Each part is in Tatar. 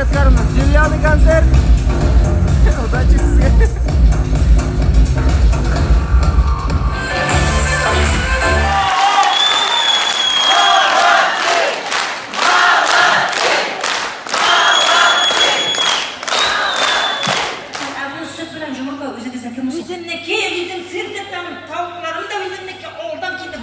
Ядкаровна, зеленый концерт. Удачи сезгә. Ә бу сөт белән йомырка үзегезнекеме соң? Үземнеке, үзем сыр тотам, тавыкларым да үземнеке, авылдан килде.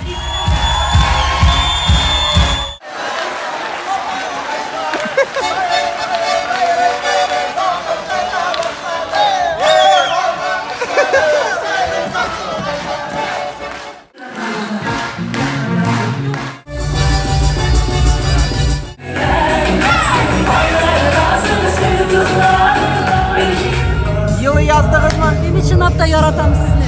Елый яздыгызмы? Мин чынлап та яратам сезне.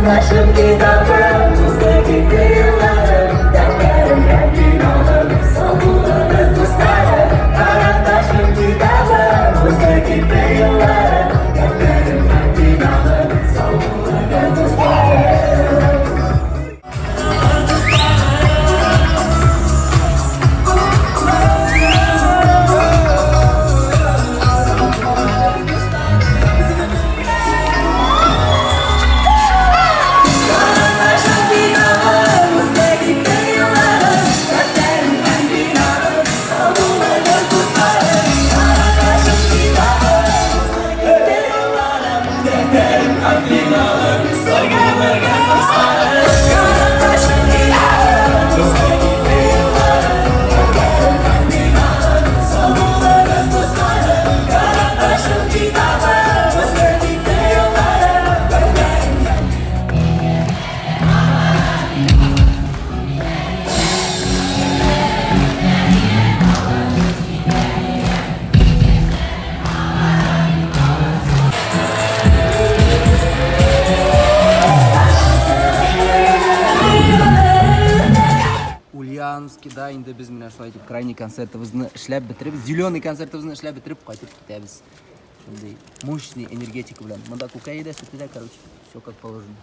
Kardeşim kitabım, tuzlu yıllarım, dertlerim kalbim alım, savunuruz dostlarım. Kardeşim kitabım, tuzlu yıllarım, dertlerim kalbim alım, savunuruz dostlarım. Ульяновскида инде без менә шулай итеп крайний концертыбызны эшләп бетереп, зеленый концертыбызны эшләп бетереп кайтып китәбез. Шундый мощный энергетика белән. Монда күкәе дә, сөте дә, короче, все как положено.